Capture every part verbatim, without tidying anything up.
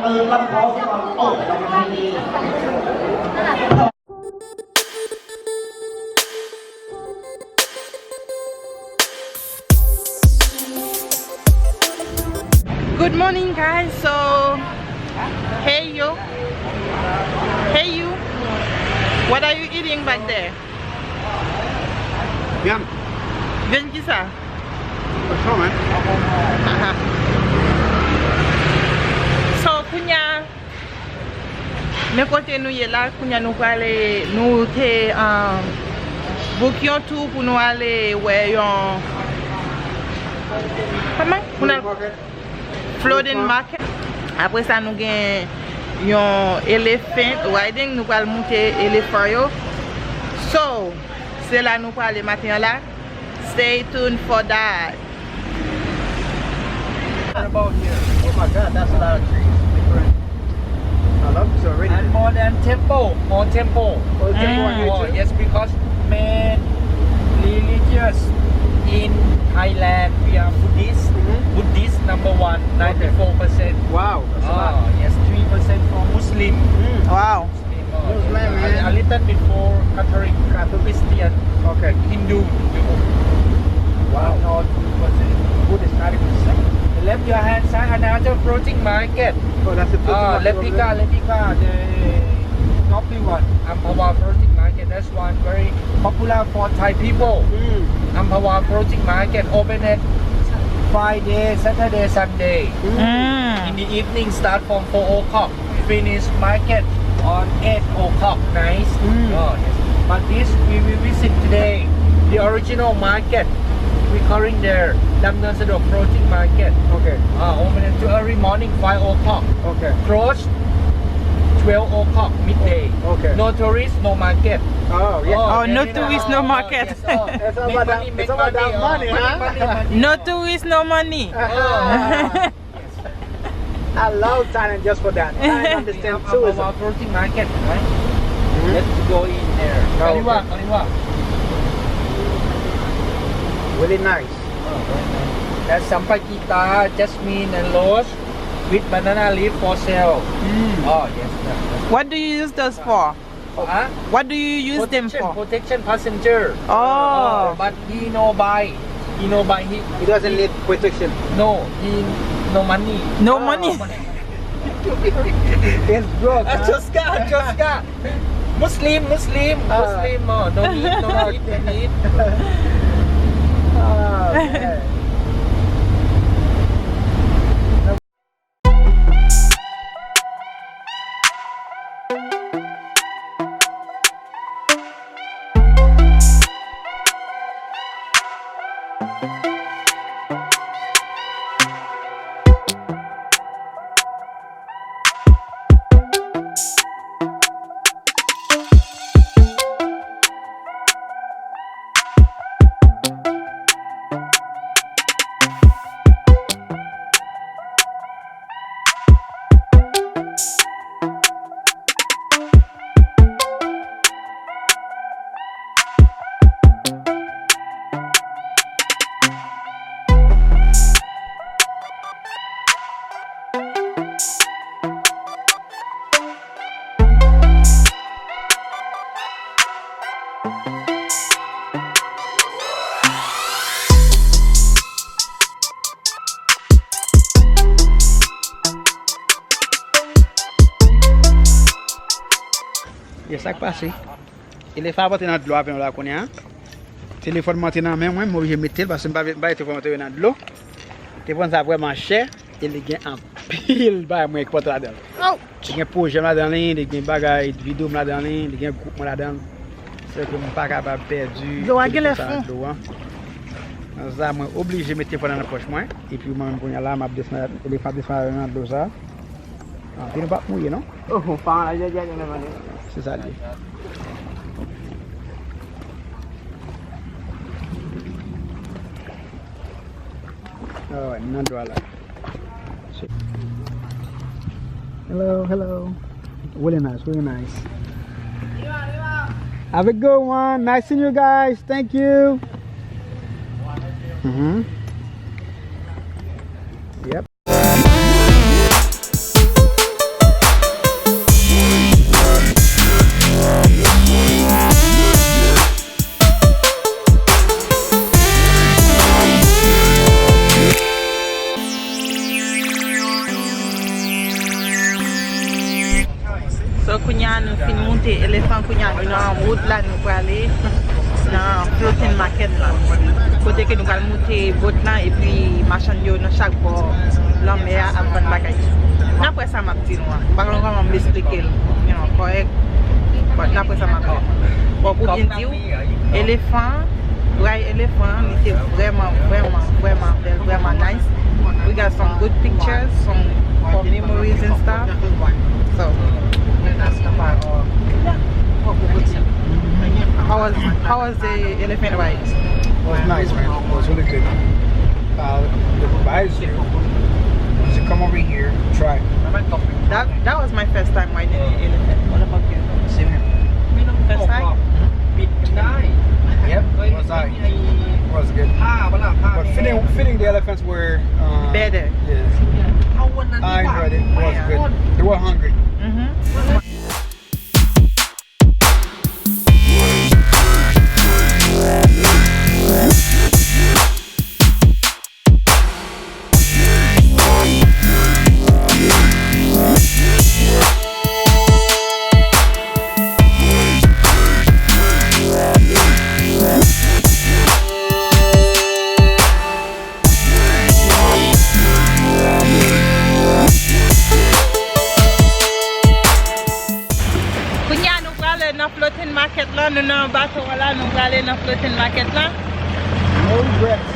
Good morning, guys. So, hey you, hey you, what are you eating back there? Vyann. Vyann kisa? Kochon, man. Aha. So, kounya, men kote nou ye la, kounya nou prale, nou te, um, book yon tour pou nou ale wè yon, kòman? Pou nou al Flooding Market. Apre sa, nou gen yon elephant riding. Nou pral moute elephant yo. So, se la nou prale maten an la. Stay tuned for that. About here. Oh my God, that's a lot of trees. Different. I love this already. And more than temple, more temple. Oh, temple. Mm. Oh, yes, because man religious in Thailand, we are Buddhist. Mm-hmm. Buddhist number one, okay, ninety-four percent. Wow, that's a lot. Oh, yes, three percent for Muslim. Mm. Wow. Muslim, man. A, a little bit for Catholic, Catholic, Christian, okay, Hindu. Wow. Not two percent. Buddhist, not even same. Left your hand side, another floating market. Oh, that's a floating market over there. Ah, Lepika, Lepika, the top one. Amphawa floating market, that's one very popular for Thai people. Mm. Amphawa floating market open at Friday, Saturday, Sunday. Mm. In the evening, start from four o'clock. Finish market on eight o'clock. Nice. Mm. Oh, yes. But this, we will visit today. The original market. We calling there Lamnan Sadok floating market. Okay. Uh, open too early morning, five o'clock. Okay. Close twelve o'clock, midday. Okay. No tourist, no market. Oh, yeah. Oh, no tourist, no market. Yes, oh. It's all about that, it's all about that money, huh? No tourist, no money. Oh. I love Thailand just for that. I understand tourism. Floating market, right? Mm-hmm. Let's go in there. Oh, okay. Kaliwa, kaliwa. Really nice. Oh, very nice. That's sampagita, jasmine, and rose with banana leaf for sale. Mm. Oh, yes, yes, yes. What do you use those for? Huh? What do you use them for? Protection, protection passenger. Oh. Uh, but he no buy. He no buy. He, he doesn't need protection. No, he no money. No money. He's broke, huh? Just ka, just ka. Muslim, Muslim, ah. Muslim, uh, no need, no need, no need. Ah, man. Yes, sa k pase? Elefa ap antre nan dlo avè nou la kounye a. Telefòn mwen te nan men mwen, mwen oblije mete l paske m pa vle, m pa vle telefòn mwen te nan dlo. Telefòn sa vrèman chè e li gen anpil bagay mwen enpòtan ladan l. Li gen pwojè m ladan li, li gen bagay videyo m ladan li, li gen gwoup mwen ladan l. Se ke m pa kapab pèdi telefòn sa nan dlo a. Nan sa mwen oblije mete telefòn nan nan pòch mwen. Epi mwen menm kounye a la, m ap desann, elefa ap desann nan dlo sa. Ah, epi nou p ap mouye non. Oh, pa anlè jodi a, menm anlè. Se sa l ye. Ah, wè, nan dlo a la. Hello, hello. Really nice, really nice. Have a good one. Nice seeing you guys. Thank you. Mm-hmm. Yep. Elefan, kounye a nou nan wout la, nou prale nan floating market la. Kote ke nou pral moute bòt lan epi machann yo nan chak bò lanmè a ap vann bagay. N ap wè sa m ap di nou an. M pa konn kòman m esplike l, you know, kòrèk. But n ap wè sa m ap di nou. Bon, pou byen di w, elefan, Bray Elefan, li te vrèman, vrèman, vrèman bèl, vrèman nice. We got some good pictures, some for memories and stuff. So, how was, how was the elephant ride? It was nice, man. It was really good. Uh, the guys, you should come over here, try. That, that was my first time riding an elephant. What about you? Same here. First time? Yep, it was alright. It was good. But feeding, feeding the elephants were, uh, better. Yeah. I enjoyed it. It was good. They were hungry. Mm-hmm. Kounye a nou prale nan floating market la, nou nan bato a la, nou prale nan floating market la. No regrets.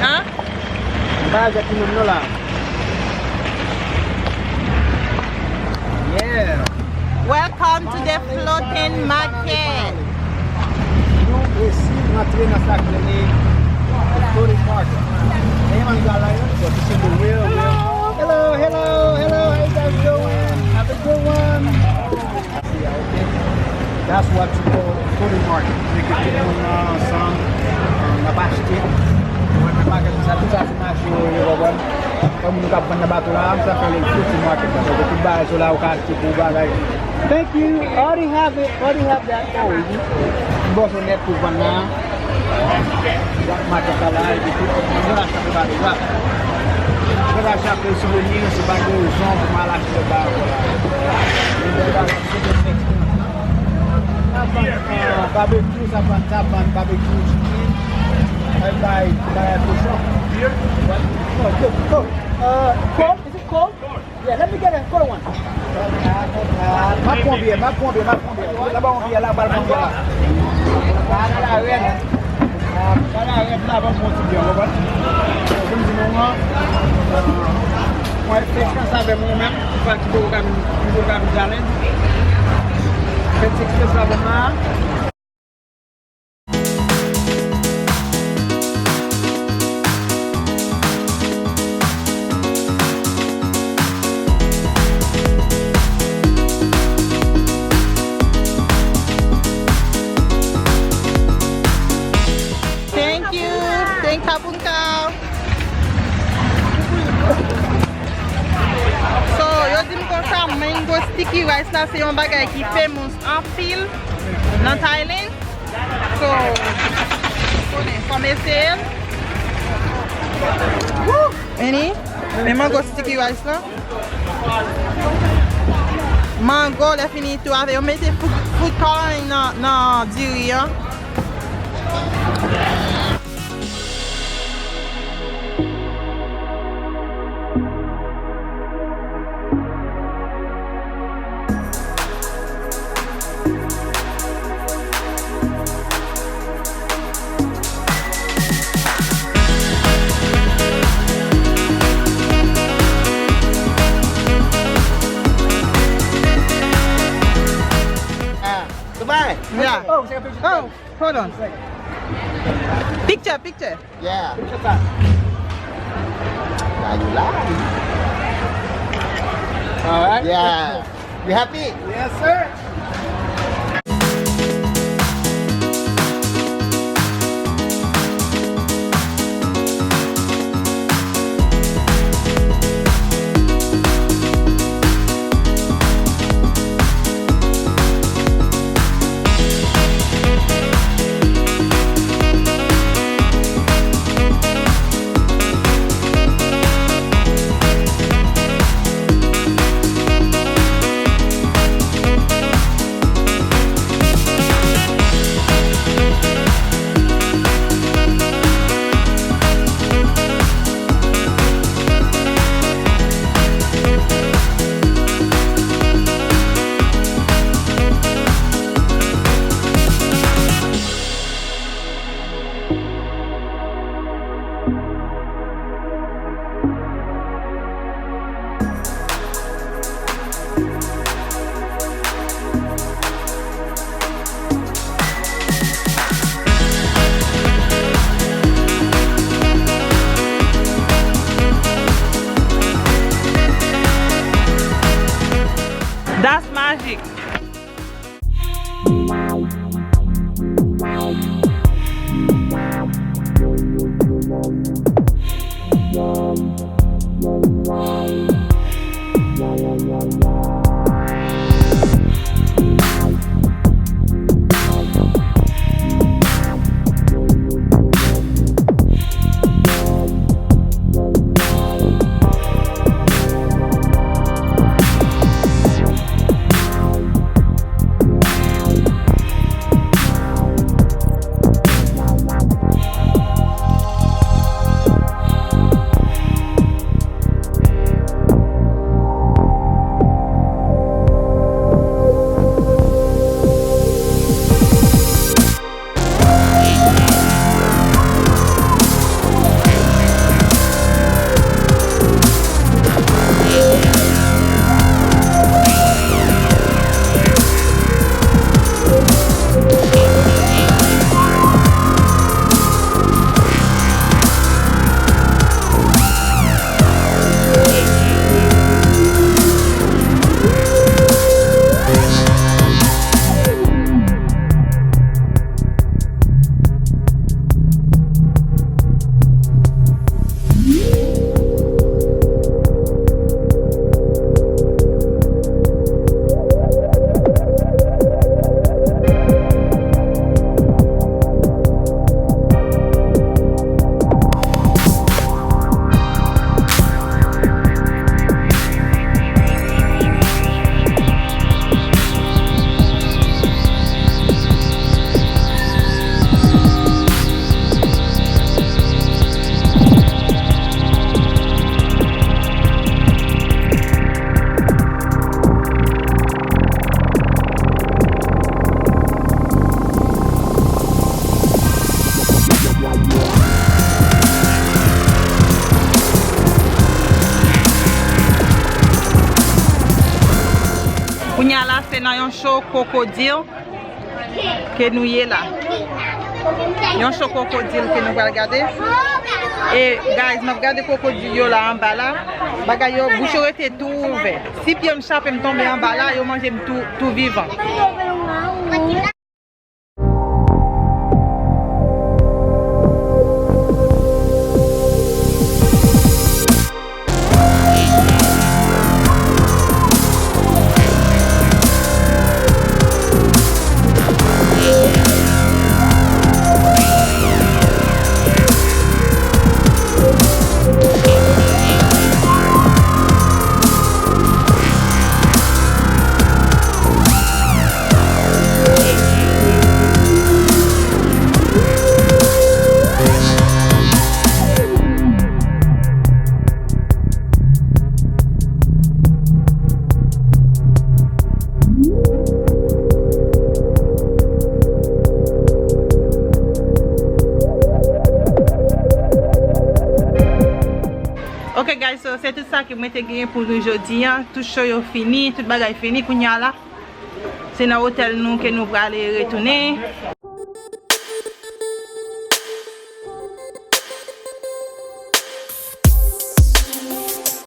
Hein? M pa regrèt li menm non la. Yeah. Welcome to the floating market. Nou resi rantre nan sa k rele floating market. Hey, man, you got light up? So this is the real, real. Hello, hello, hello. How you guys doing? Have a good one. That's what you call floating market. Kote ke tout moun nan ansanm, euh, n ap achte. Ou wè menm bagay sa, tout sa se mache yo, yo, konprann. Kòm moun k ap vann nan bato la, sa fè le floating market la. Donk, tout bagay sou la, ou ka achte pou bagay. Thank you. I already have it. I already have that. Oh, you. Bon, se nèt pou vann nan. Black market la, epi tout moun yo achte bagay la. Mwen achte apre souveni, se pa gen rezon pou m al achte bagay la. Mwen al achte sou Netflix la. Sa vann, euh, barbecue, sa vann, sa vann barbecue chicken. Ay, bay, bay kochon. What? No, cook, cook. Uh, cold? Is it cold? Yeah, let me get a cold one. M ap pran byè, m ap pran byè, m ap pran byè. Laba yon byè la, bal pran byè la. Sa la rèd. Sa la rèd la, ban m pran ti byè, w konprann? Pou m di nou an, mwen fè chans avè mwen menm, pou pa kite w ka vin, kite w ka vin jalen. Fè ti ekspresyon avè mwen an. Thank you. Thank Kabunkau. So, yo di m konsa, mango sticky rice la, se yon bagay ki famous anpil nan Thailand. So, konnen, fò m eseye l. Woo! Any? Men mango sticky rice la. Mango, lè fini tou, avè yo mete food, food coloring nan, nan diri an. Ah, goodbye. Yeah. Oh, we take a picture together. Oh, hold on. Picture, picture. Yeah. Picture time. Now you lie. All right. Yeah. You happy? Yes, sir. Nan yon show kwokodil ke nou ye la. Yon show kwokodil ke nou pral gade. E, guys, n ap gade kwokodil yo la anba la. Bagay yo, bouch yo rete tou ouvè. Si pye m chape m tonbe anba la, yo manje m tou, tou vivan. Ok guys, so se tout sa ke mwen te genyen pou nou jodi a. Tout show yo fini, tout bagay fini. Kounye a la, se nan otèl nou ke nou prale retounen.